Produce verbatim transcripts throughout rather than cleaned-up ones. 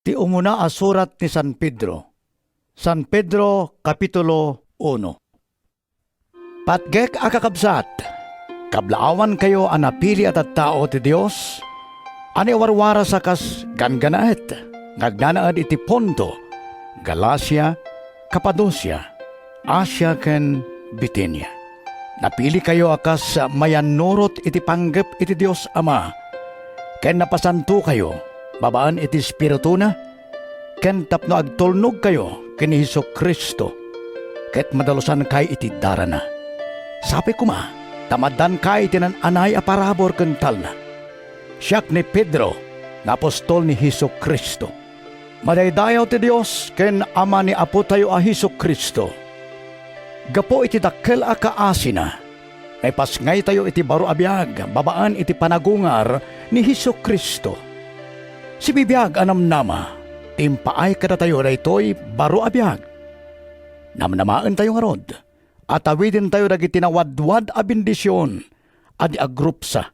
Ti umuna a surat ni San Pedro. San Pedro, Kapitulo uno. Patgek a kakabsat, kablaawankayo a napili a tattao ti Dios, a naiwarwaras a kas ganggannaet nga agnanaed iti Ponto, Galacia, Capadocia, Asia, ken Bitinia. Napilikayo a kas mayannurot iti panggep iti Dios Ama, ken napasantokayo babaen iti Espirituna, ken tapno agtulnogkayo ken ni Jesu-Cristo, ket madalusankay iti darana. Sapay koma ta maaddankay iti naan-anay a parabur ken talna. Siak ni Pedro, nga apostol ni Jesu-Cristo. Madaydayaw ti Dios ken Ama ni Apotayo a Jesu-Cristo. Gapu iti dakkel a kaasina, naipasngaytayo iti baro a biag babaen iti panagungar ni Jesu-Cristo. Sibibiag a namnama ti impaay kadatayo daytoy baro a biag. Namnamaentayo ngarud a tawidentayo dagiti nawadwad a bendision a di agrupsa,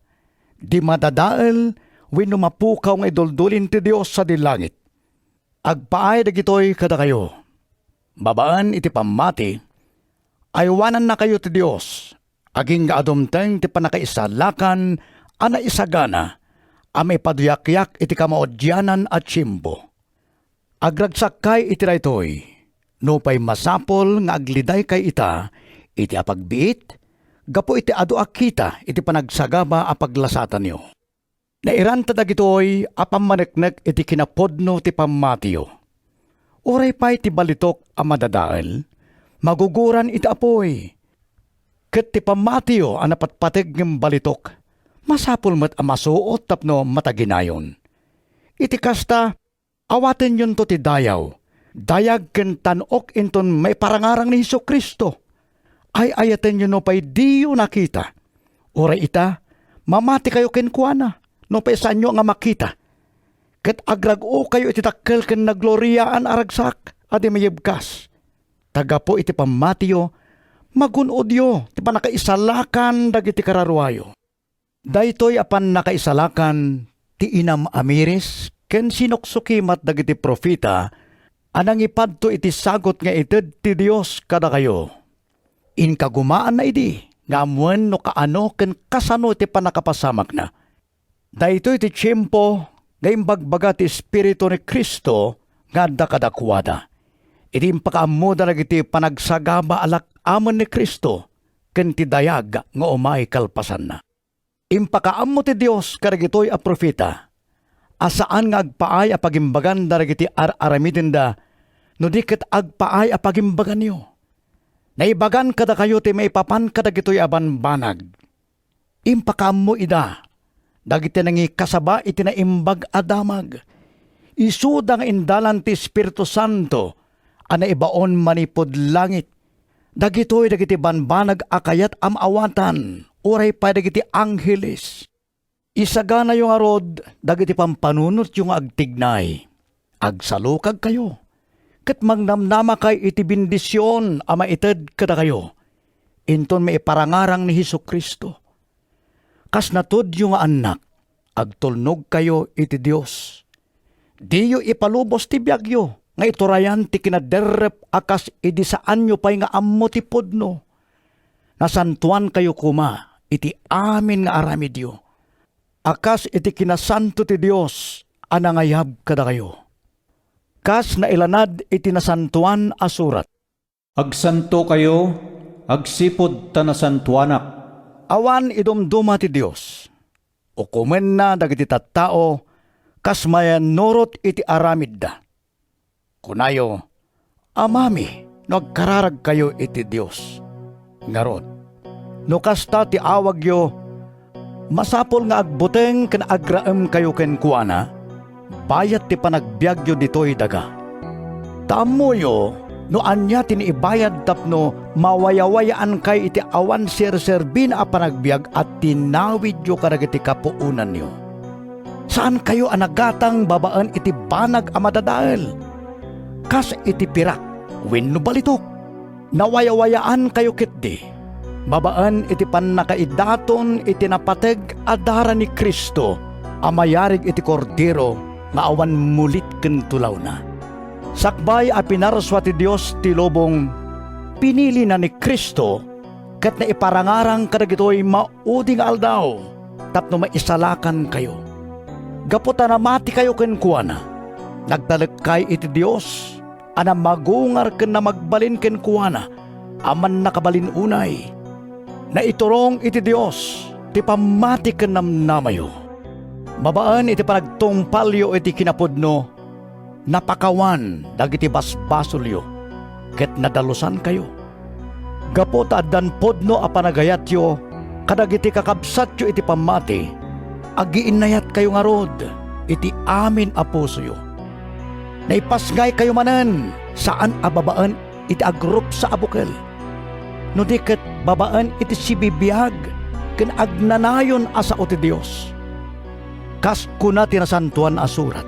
di madadael wenno mapukaw nga iduldulin ti Dios sadi langit. Agpaay dagitoy kadakayo. Babaen iti pammati, aywanannakayo ti Dios, agingga a dumteng ti pannakaisalakan a naisagana a maipaduyakyak iti kamaudianan a tiempo. Agragsakkay iti daytoy, nupay masapul nga aglidaykay ita iti apagbiit gapu iti adu a kita iti panagsagaba a paglasatanyo. Nairanta dagitoy a pammaneknek iti kinapudno ti pammatiyo. Uray pay ti balitok a madadael, maguguran iti apuy. Ket ti pammatiyo a napatpateg ngem balitok, masapul met a masuot tapno mataginayon. Iti kasta, awatenyonto ti dayaw, dayag ken tan-ok inton maiparangarang ni Jesu-Cristo. Ay-ayatenyo nupay diyo nakita. Uray ita, mamatikayo kenkuana nupay saanyo nga makita. Ket agrag-okayo iti dakkel ken nagloriaan a ragsak a di mayebkas. Ta gapu iti pammatiyo, magun-odyo ti pannakaisalakan dagiti kararuayo. Daytoy a pannakaisalakan ti inam-amiris ken sinuksukimat dagiti profeta a nangipadto iti sagut nga ited ti Dios kadakayo. Inkagumaanna idi nga ammoen no kaano ken kasano ti pannakapasamakna. Daytoy ti tiempo nga imbagbaga ti Espiritu ni Cristo nga adda kadakuada, idi impakaammoda dagiti panagsagaba a lak-amen ni Cristo ken ti dayag nga umay kalpasanna. Impakaammo ti Dios kadagitoy a profeta a saan nga agpaay a pagimbaganda dagiti ar-aramidenda no di ket agpaay a pagimbaganyo. Naibagan kadakayo ti maipapan kadagitoy a banbanag. Impakaammo ida dagiti nangikasaba iti Naimbag a Damag. Isuda nga indalan ti Espiritu Santo a naibaon manipud langit. Dagitoy dagiti banbanag a kayat a maawatan, uray pay dagiti angheles. Isaganayo ngarud dagiti pampanunotyo nga agtignay. Agsalukagkayo, ket mangnamnamakay iti bendision a maited kadakayo inton maiparangarang ni Jesu-Cristo. Kas natudyo nga annak, agtulnogkayo iti Dios. Diyo ipalubos ti biagyo nga iturayan ti kinaderrep a kas idi saanyo pay nga ammo ti pudno. Nasantoankayo koma iti amin nga aramidyo, a kas iti kinasanto ti Dios a nangayab kadakayo. Kas nailanad iti Nasantoan a Surat, "Agsantokayo agsipud ta nasantoanak." Awan idumduma ti Dios. Ukomenna dagiti tattao kas mayannurot iti aramidda. Kunayo, "Amami no agkararagkayo iti Dios." Ngarud, no kasta ti awagyo, masapul nga agbuteng ken agraemkayo kenkuana bayat ti panagbiagyo ditoy daga. Ta ammoyo no ania ti naibayad tapno mawayawayaankay iti awan serserbina a panagbiag a tinawidyo kadagiti kapuonanyo. Saankayo a nagatang babaen iti banag a madadael, kas iti pirak wenno balitok. Nawayawayaankayo ketdi babaen iti pannakaidaton iti napateg a dara ni Cristo a mayarig iti Kordero nga awan mulit ken tulawna. Sakbay a pinarsua ti Dios ti lubong, pinilina ni Cristo ket naiparangarang kadagitoy maudi nga aldaw tapno maisalakankayo. Gapu ta namatikayo kenkuana, nagtalekkay iti Dios a namagungar ken namagbalin kenkuana a mannakabalin unay. Naiturong iti Dios ti pammati ken namnamayo. Babaen iti panagtungpalyo iti kinapudno, napakawan dagiti basbasolyo ket nadalusankayo. Gapu ta addan pudno a panagayatyo kadagiti kakabsatyo iti pammati, agiinnayatkayo ngarud iti amin a pusoyo. Naipasngaykayo manen saan a babaen iti agrupsa a bukel, no di ket babaen iti sibibiag ken agnanayon a sao ti Dios. Kas kuna ti Nasantoan a Surat,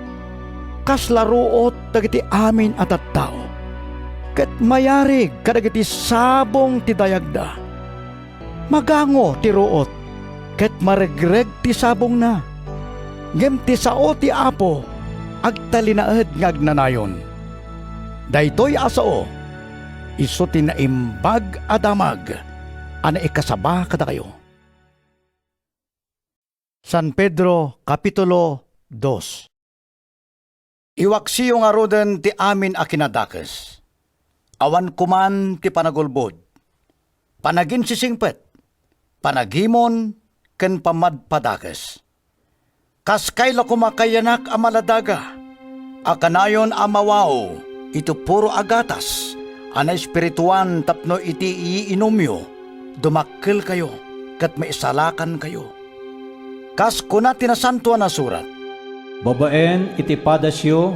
"Kasla ruot dagiti amin a tattao, ket mayarig kadagiti sabong ti dayagda." Magango ti ruot, ket maregreg ti sabongna. Ngem ti sao ti Apo agtalinaed nga agnanayon. Daytoy a sao, isu ti Naimbag a Damag a naikasaba kadakayo. San Pedro, Kapitulo dos. Iwaksiyo ngaruden ti amin a kinadakes. Awan koman ti panagulbod, panaginsisingpet, panagimon, ken pammadpadakes. Kas kayla koma kayyanak a maladaga, a kanayon a mawaw iti puro a gatas a naespirituan tapno iti iinumyo, dumakkelkayo ket maisalakankayo. Kas kuna ti Nasantoan a Surat, "Babaen iti padasyo,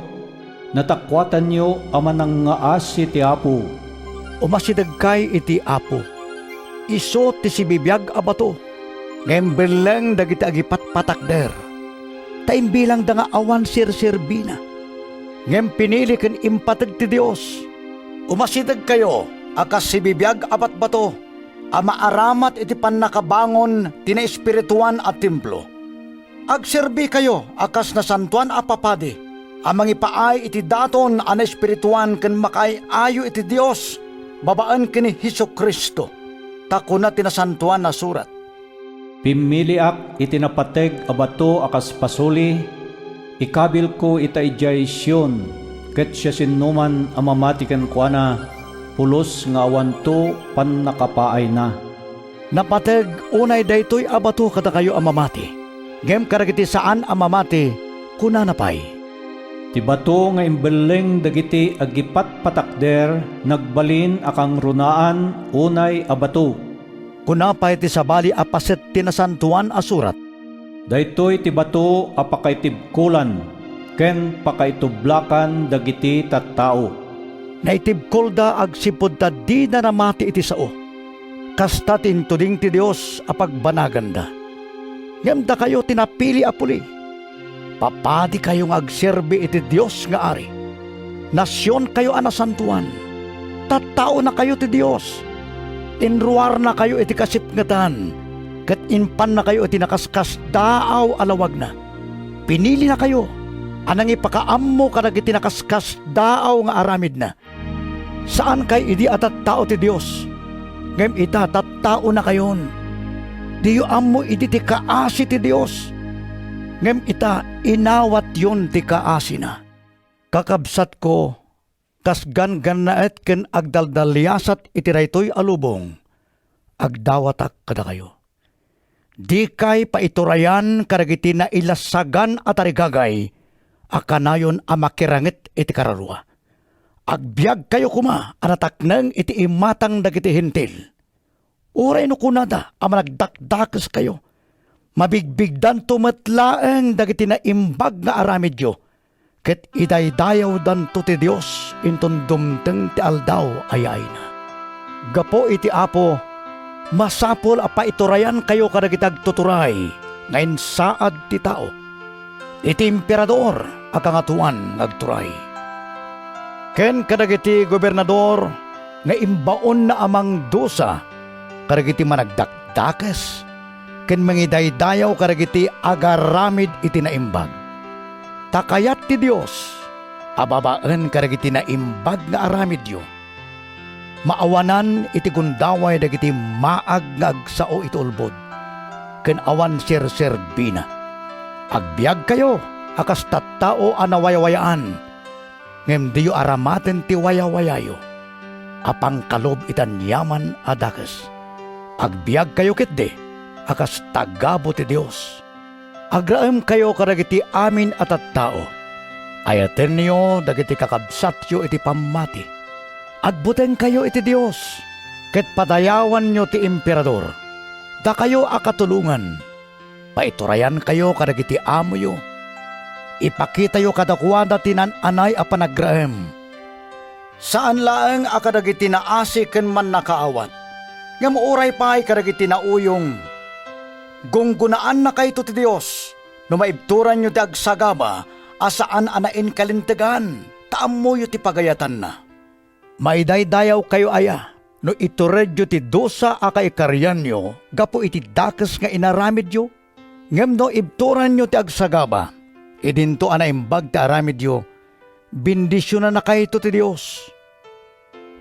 natakuatanyo a manangngaasi ti Apo." Umasidegkay iti Apo. Isu ti sibibiag a bato nga imbelleng dagiti agipatpatakder, ta imbilangda nga awan serserbina. Ngem pinili ken impateg ti Dios. Umasidegkayo a kas sibibiag a batbato a maaramat iti pannakabangon ti naespirituan a templo. Agserbikayo a kas nasantoan a papadi a mangipaay iti daton a naespirituan ken makaay-ayo iti Dios babaen ken ni Jesu-Cristo. Ta kuna ti Nasantoan a Surat, "Pimmiliak iti napateg a bato a kas pasuli, ikabilko ita idiay Sion, ket siasinoman a mamati kenkuana, pulos nga awanto pannakapaayna." Napateg unay daytoy a bato kadakayo a mamati, ngem kadagiti saan a mamati, kunana pay, "Ti bato nga imbelleng dagiti agipatpatakder nagbalin a kangrunaan unay a bato." Kuna pay ti sabali a paset ti Nasantoan a Surat, "Daytoy ti bato a pakaitibkolan ken pakaitublakan dagiti tattao." Naitibkolda agsipud ta dida namati iti sao. Kasta ti intuding ti Dios a pagbanaganda. Ngem dakayo ti napili a puli. Papadikayo nga agserbi iti Dios nga Ari. Nasionkayo a nasantoan. Tattaonakayo ti Dios. Inruarnakayo iti kasipngetan, ket impannakayo iti nakaskasdaaw a lawagna. Pinilinakayo a nangipakaammo kadagiti nakaskasdaaw nga aramidna. Saankay idi a tattao ti Dios, ngem ita, tattaonakayon. Diyo ammo idi ti kaasi ti Dios, ngem ita, inawatyon ti kaasina. Kakabsatko, kas ganggannaet ken agdaldaliasat iti daytoy a lubong, agdawatak kadakayo. Dikay paiturayan kadagiti nailasagan a tarigagay a kanayon a makiranget iti kararua. Agbiagkayo koma a natakneng iti imatang dagiti Hentil. Uray no kunada a managdakdakeskayo, mabigbigdanto met laeng dagiti naimbag nga aramidyo, ket idaydayawdanto ti Dios inton dumteng ti aldaw a yaayna. Gapu iti Apo, masapul a paiturayankayo kadagiti agtuturay nga insaad ti tao, iti emperador a Kangatoan nga agturay, ken kadagiti gobernador nga imbaonna a mangdusa kadagiti managdakdakes ken mangidaydayaw kadagiti agaramid iti naimbag. Ta kayat ti Dios a babaen kadagiti naimbag nga aramidyo, maawanan iti gundaway dagiti maag nga agsao iti ulbod ken awan serserbina. Agbiagkayo a kas tattao a nawayawayaan, ngem diyo aramaten ti wayawayayo a pangkalub iti aniaman a dakes. Agbiagkayo ketdi a kas tagabu ti Dios. Agraemkayo kadagiti amin a tattao. Ayatenyo dagiti kakabsatyo iti pammati. Agbutengkayo iti Dios, ket padayawanyo ti Emperador. Dakayo a katulongan, paiturayankayo kadagiti amoyo. Ipakitayo kadakuada ti naan-anay a panagraem. Saan laeng a kadagiti naasi ken mannakaawat, ngem uray pay kadagiti nauyong. Gunggonaannakayto ti Dios no maibturanyo ti agsagaba a saan a nainkalintegan, ta ammoyo ti pagayatanna. Maidaydayawkayo aya no ituredyo ti dusa a kaikarianyo gapu iti dakes nga inaramidyo? Ngem no ibturanyo ti agsagaba, idinto a naimbag ti aramidyo, bendisionannakayto ti Dios.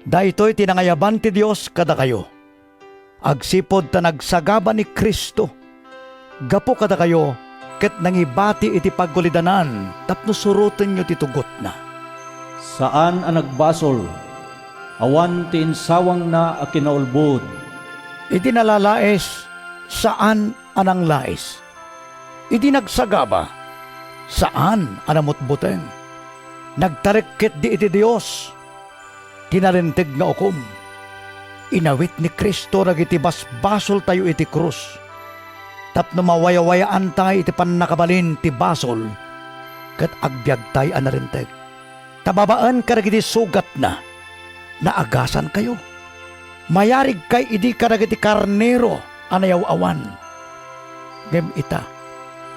Daytoy ti nangayaban ti Dios kadakayo, agsipud ta nagsagaba ni Cristo gapu kadakayo ket nangibati iti pagulidanan tapno surotenyo ti tugotna. Saan a nagbasol, awan ti insawangna a kinaulbod. Iti nalalais, saan a nanglais. Iti nagsagaba, saan a namutbuteng. Nagtalek ketdi iti Dios, ti nalinteg nga ukom. Inawit ni Cristo dagiti basbasoltayo iti krus, tapno mawayawayaantay iti pannakabalin ti basol ket agbiagtay a nalinteg. Ta babaen kadagiti sugatna, naagasankayo. Mayarigkay idi kadagiti karnero a nayaw-awan. Ngem ita,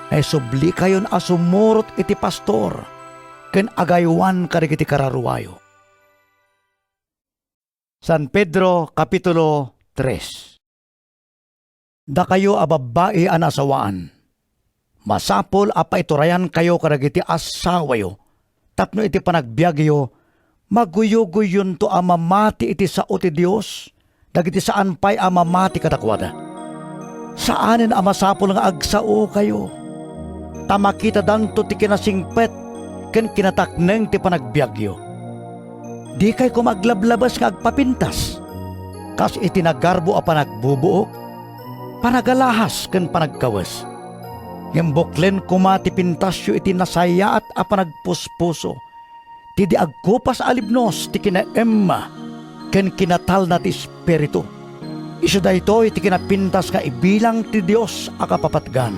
naisublikayon a sumurot iti pastor ken agaywan kadagiti kararuayo. San Pedro, Kapitulo tres. Dakayo a babbai a naasawaan, masapul a paiturayankayo kadagiti assawayo tapno iti panagbiagyo, maguyugoyyonto a mamati iti sao ti Dios dagiti saan pay a mamati kadakuada. Saanen a masapul nga agsaokayo, ta makitadanto ti kinasingpet ken kinatakneng ti panagbiagyo. Dikay koma aglablabes nga agpapintas, kas iti nagarbo a panagbubuok, panagalahas ken panagkawes. Ngem buklen koma ti pintasyo iti nasayaat a panagpuspuso, ti di agkupas a libnos ti kinaemma ken kinatalna ti Espiritu. Isu daytoy ti kinapintas nga ibilang ti Dios a kapapatgan.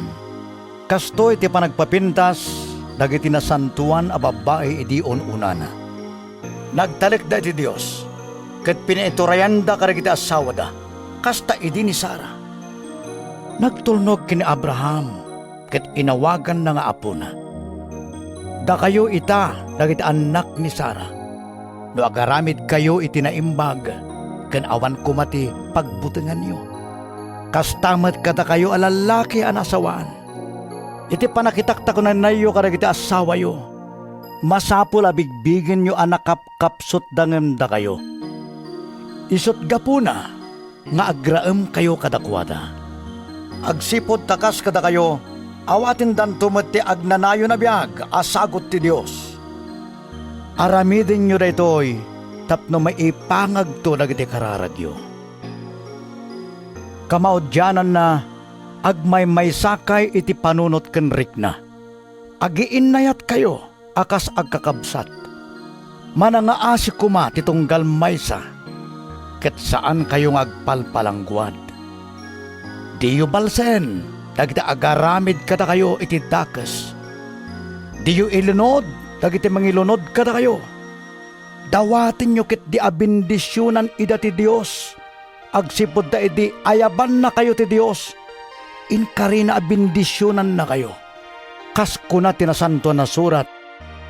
Kastoy ti panagpapintas dagiti nasantoan a babbai idi un-unana. Nagtalekda iti Dios, ket pinaiturayanda kadagiti assawada, kasta idi ni Sara. Nagtulnog ken ni Abraham, ket inawaganna nga apona. Dakayo ita dagiti annak ni Sara, no agaramidkayo iti naimbag ken awan koma ti pagbutenganyo. Kasta met kadakayo a lallaki a naasawaan. Iti pannakitakta kunannayo kadagiti assawayo, masapul a bigbigenyo a nakapkapsutda ngem dakayo. Isut' gapuna nga agraemkayo kadakuada. Agsipud ta kas kadakayo, awatendanto met ti agnanayon a biag a sagut ti Dios. Aramidenyo daytoy tapno maipangagto dagiti kararagyo. Kamaudiananna, agmaymaysakay iti panunot ken rikna. Agiinnayatkayo a kas agkakabsat. Manangaasi koma ti tunggal maysa, ket saankayo nga agpalpalangguad. Diyo balsen dagiti agaramid kadakayo iti dakes. Diyo ilunod dagiti mangilunod kadakayo. Dawatenyo ketdi a bendisionan ida ti Dios, agsipud ta idi ayabannakayo ti Dios, inkarina a bendisionannakayo. Kas kuna ti Nasantoan a Surat,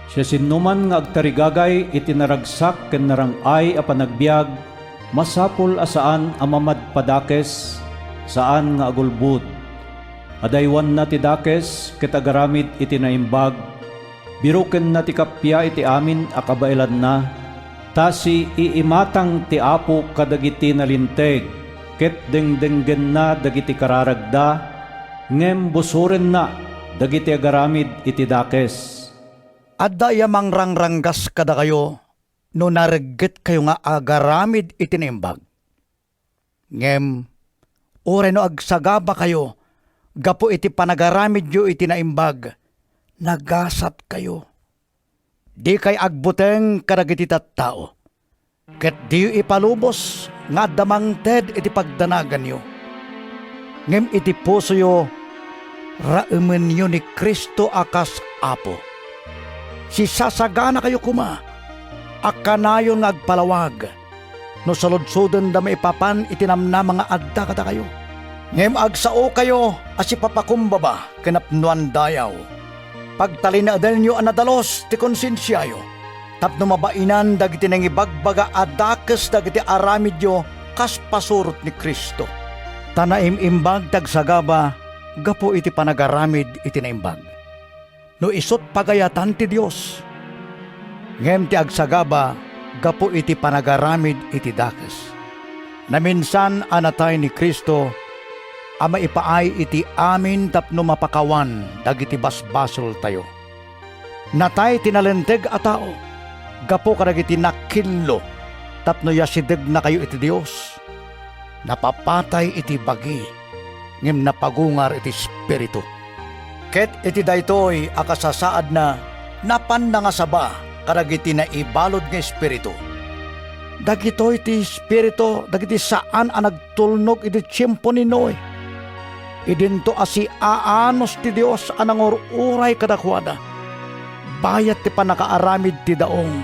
"Siasinoman nga agtarigagay iti naragsak ken narang-ay a panagbiag, masapul a saan a mamadpadakes, saan nga agulbod. Adaywanna ti dakes ket agaramid iti naimbag, Birukenna ti kappia iti amin a kabaelanna, ta siiimatang ti Apo kadagiti nalinteg, ket dengdenggenna dagiti kararagda, ngem busorenna dagiti agaramid iti dakes. Adda aya mangrangranggas kadakayo no nareggetkayo nga agaramid iti naimbag? Ngem uray no agsagabakayo gapu iti panagaramidyo iti naimbag, nagasatkayo. Dikay agbuteng kadagiti tattao, ket diyo ipalubos nga adda mangted iti pagdanaganyo. Ngem iti pusoyo, raemenyo ni Cristo a kas Apo. Sisasaganakayo koma a kanayon nga agpalawag no saludsodenda maipapan iti namnama nga adda kadakayo. Ngem agsaokayo a sipapakumbaba ken napnoan dayaw. Pagtalinaedenyo a nadalus ti konsensiayo tapno mabainan dagiti nangibagbaga a dakes dagiti aramidyo kas pasurot ni Cristo. Ta naim-imbag ti agsagaba gapu iti panagaramid iti naimbag, no isut' pagayatan ti Dios, ngem ti agsagaba gapu iti panagaramid iti dakes. Naminsan a natay ni Cristo a maipaay iti amin tapno mapakawan dagiti basbasoltayo. Natay ti nalinteg a tao gapu kadagiti nakillo tapno yasidegnakayo iti Dios. Napapatay iti bagi, ngem napagungar iti Espiritu. Ket iti daytoy a kasasaadna, napan nangasaba kadagiti naibalud nga espiritu. Dagitoy ti espiritu dagiti saan a nagtulnog iti tiempo ni Noe. Idinto a siaanus ti Dios a nangur-uray kadakuada. Bayat ti pannakaaramid ti daong,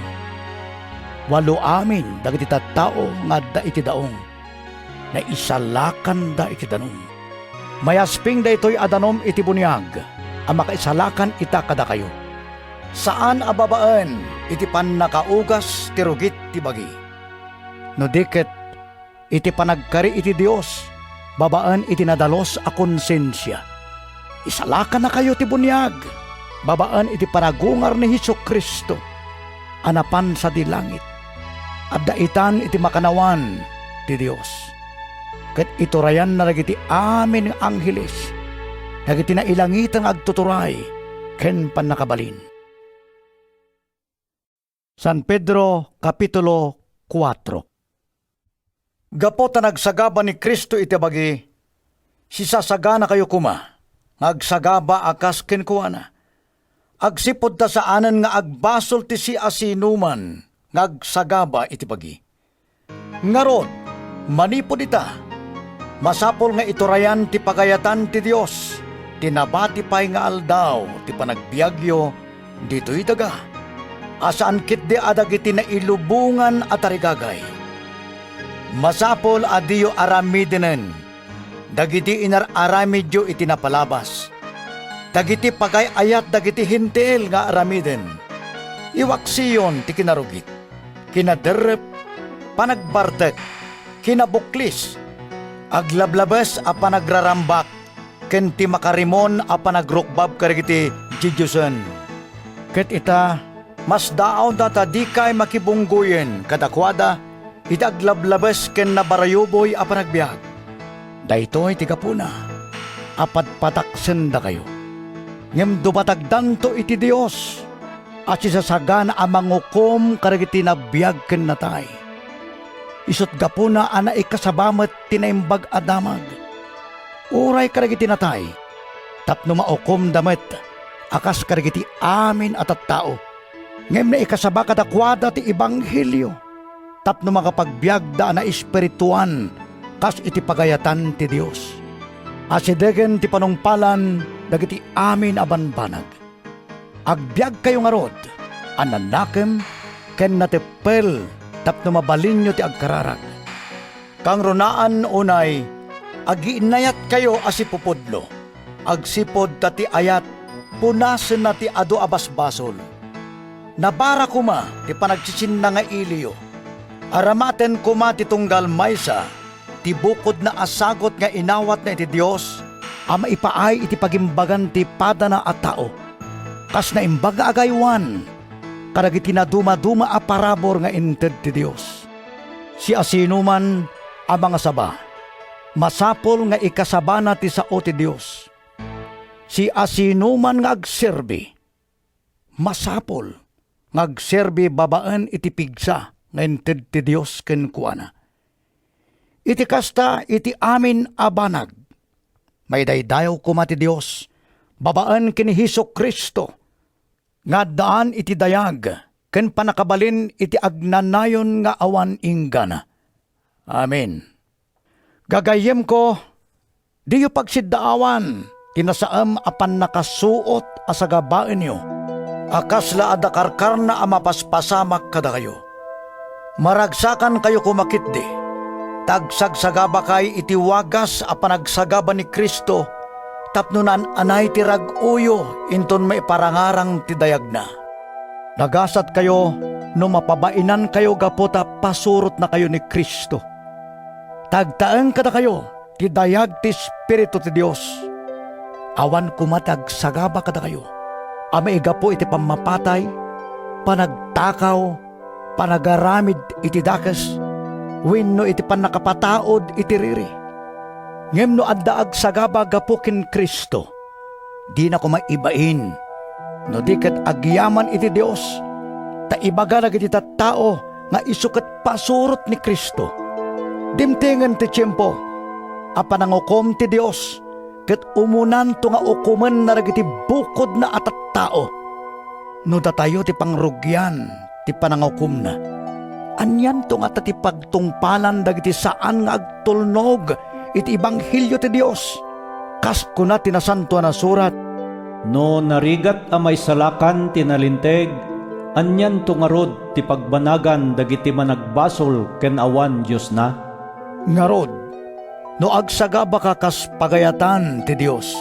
walo amin dagiti tattao nga adda iti daong naisalakanda iti danum. Mayasping daytoy a danum iti buniag a makaisalakan ita kadakayo, saan a babaen iti pannakaugas ti rugit ti bagi, no di ket iti panagkari iti Dios babaen iti nadalus a konsensia. Isalakannakayo ti buniag babaen iti panagungar ni Jesu-Cristo a napan sadi langit. Adda itan iti makannawan ti Dios, ket iturayanna dagiti amin nga angheles, dagiti nailangiten nga agtuturay ken pannakabalin. San Pedro, Kapitulo kuatro. Gapu ta nagsagaba ni Cristo iti bagi, sisasaganakayo koma nga agsagaba a kas kenkuana, agsipud ta saanen nga agbasol ti siasinoman nga agsagaba iti bagi. Ngarud, manipud ita, masapul nga iturayan ti pagayatan ti Dios ti nabati pay nga aldaw ti panagbiagyo ditoy daga, a saan ketdi a dagiti nailubongan a tarigagay. Masapul a diyo aramidenen dagiti inar-aramidyo iti napalabas, dagiti pagay-ayat dagiti Hentil nga aramiden. Iwaksiyon ti kinarugit, kinaderrep, panagbartek, kinabuklis, aglablabes a panagrarambak, ken ti makarimon a panagrukbab kadagiti didiosen. Ket ita, masdaawda ta dikay makibunggoyen kadakuada iti aglablabes ken nabarayuboy a panagbiag. Daytoy ti gapuna a padpadaksendakayo. Ngem dumatagdanto iti Dios a sisasagana a mangukom kadagiti nabiag ken natay. Isut' gapuna a naikasaba met ti Naimbag a Damag, uray kadagiti natay, tapno maukomda met a kas kadagiti amin a tattao. Ngem naikasaba kadakuada ti ebanghelio tapno makapagbiagda a naespirituan kas iti pagayatan ti Dios. Asidegen ti panungpalan dagiti amin a banbanag. Agbiagkayo ngarud a nanakem ken nateppel tapno mabalinyo ti agkararag. Kangrunaan unay, agiinnayatkayo a sipupudno, agsipud ta ti ayat punasenna ti adu a basbasol. Nabara koma ti panagsisinna nga iliyo. Aramaten koma ti tunggal maysa ti bukodna a sagut nga inawatna iti Dios a maipaay iti pagimbagan ti padana a tao. kas naimbag nga agaywan kadagiti nadumaduma a parabur nga inted ti Dios. Siasinoman a mangasaba, masapul nga ikasabana ti sao ti Dios. Siasinoman nga agserbi, masapul nga agserbi babaen iti pigsa nga inted ti Dios kenkuana. Iti kasta, iti amin a banag, maidaydayaw koma ti Dios babaen ken ni Jesu-Cristo, nga addaan iti dayag ken pannakabalin iti agnanayon nga awan inggana. Amen. Gagayyemko, diyo pagsiddaawan ti nasaem a pannakasuot a sagabaenyo a kasla adda karkarna a mapaspasamak kadakayo. Maragsakankayo koma ketdi, ta agsagsagabakay iti wagas a panagsagaba ni Cristo tapno naan-anay ti rag-oyo inton maiparangarang ti dayagna. Nagasatkayo no mapabainankayo gapu ta pasurotnakayo ni Cristo. Ta agtaeng kadakayo ti dayag ti Espiritu ti Dios. Awan koma ti agsagaba kadakayo a maigapu iti pammapatay, panagtakaw, panagaramid iti dakes, wenno iti pannakapataud iti riri. Ngem no adda agsagaba gapu ken Cristo, dina koma ibain no di ket agyaman iti Dios, ta ibaga dagiti tattao nga isu ket pasurot ni Cristo. Dimtengen ti tiempo a panangukom ti Dios ket umunanto nga ukomenna dagiti bukodna a tattao. No datayo ti pangrugian ti panangukomna, anianto ngata ti pagtungpalan dagiti saan nga agtulnog iti ebanghelio ti Dios? Kas kuna ti Nasantoan a Surat, "No narigat a maisalakan ti nalinteg, anianto ngarud ti pagbanagan dagiti managbasol ken awan Diosna?" Ngarud, no agsagabaka kas pagayatan ti Dios,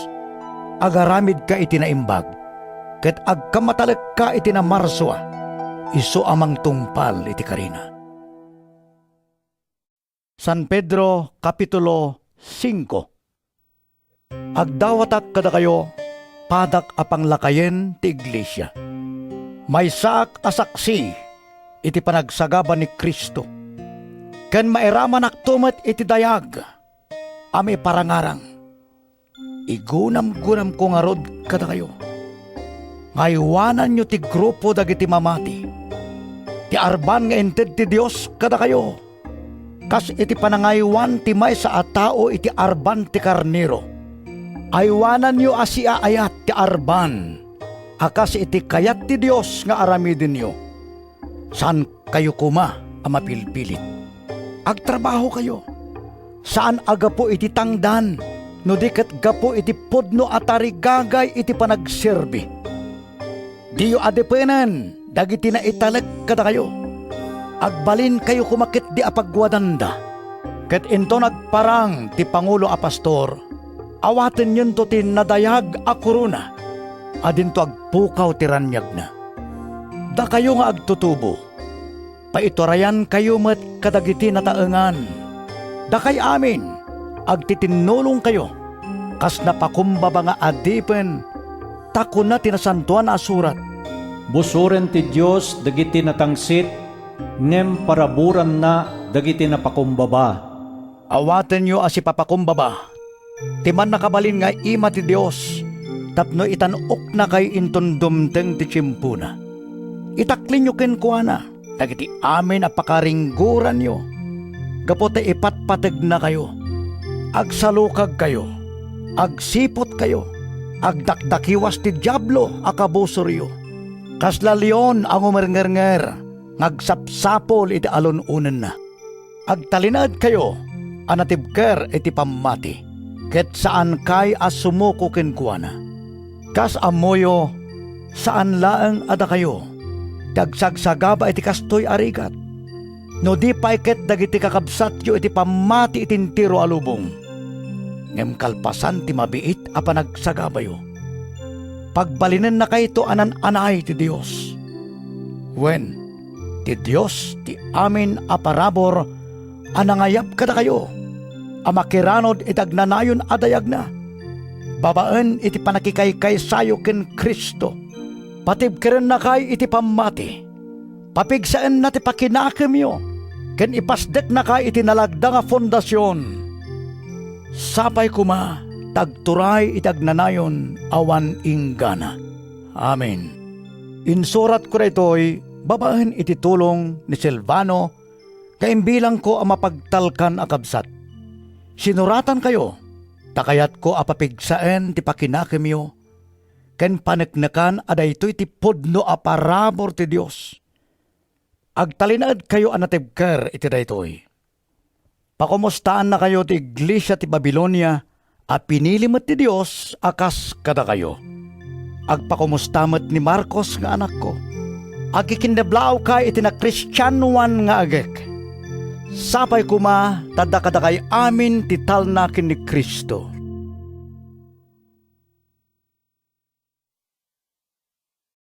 agaramidka iti naimbag, ket agkamatalekka iti namarsua, isu a mangtungpal iti karina. San Pedro, Kapitulo singko. Agdawatak kadakayo, padak a panglakayen ti iglesia. Maysaak a saksi iti panagsagaba ni Cristo, ken mairamanakto met iti dayag a maiparangarang. Igunamgunamko ngarud kadakayo nga aywananyo ti grupo dagiti mamati, ti arban nga inted ti Dios kadakayo, kas iti panangaywan ti maysa a tao iti arban ti karnero. Aywananyo a siaayat ti arban a kas iti kayat ti Dios nga aramidenyo. Saankayo koma a mapilpilit. Agtrabahokayo, saan a gapu iti tangdan, no di ket gapu iti pudno a tarigagay iti panagserbi. Diyo adipenen dagiti naitalek kadakayo. Agbalinkayo koma ketdi a pagwadanda. Ket inton agparang ti pangulo a pastor, awatenyonto ti nadayag a korona a dinto agpukaw ti raniagna. Dakayo nga agtutubo, paiturayankayo met kadagiti nataengan. Dakay amin, agtitinulongkayo kas napakumbaba nga adipen, ta kuna ti Nasantoan a Surat, "Busoren ti Dios dagiti natangsit, ngem paraburanna dagiti napakumbaba." Awatenyo a sipapakumbaba ti Mannakabalin nga ima ti Dios tapno itan-oknakay inton dumteng ti tiempona. Itaklinyo kenkuana dagiti amin a pakaringgoranyo gapu ta ipatpategnakayo. Agsalukagkayo, agsiputkayo, agdakdakiwas ti Diablo a kabusoryo. Kasla leon a ngumerngernger nga agsapsapul iti alun-onenna. Agtalinaedkayo a natibker iti pammati, ket saankay a sumuko kenkuana. Kas ammoyo, saan laeng a dakayo ti agsagsagaba iti kastoy a rigat, no di pay ket dagiti kakabsatyo iti pammati iti entero a lubong. Ngem kalpasan ti mabiit a panagsagabayo, pagbalinennakayto a naan-anay ti Dios. Wen, ti Dios ti amin a parabur a nangayab kadakayo a makiranud iti agnanayon a dayagna, babaen iti pannakikaykaysayo ken Cristo, Patibkerennakay iti pammati. Papigsaenna ti pakinakemyo, ken ipasdeknakay iti nalagda nga fondasion. Sapay koma ta agturay iti agnanayon awan inggana. Amen. Insuratko daytoy babaen iti tulong ni Silvano nga imbilangko a mapagtalkan a kabsat. Sinuratankayo ta kayatko a papigsaen ti pakinakemyo ken paneknekan a daytoy ti pudno a parabur ti Dios. Agtalinaedkayo a natibker iti daytoy. Pakomustaannakayo ti iglesia ti Babilonia a pinili met ti Dios a kas kadakayo. Agpakomusta met ni Marcos nga anakko. Agkikinnablaawkay iti nakristianoan nga agek. Sapay koma ta adda kadakay amin ti talna ken ni Cristo.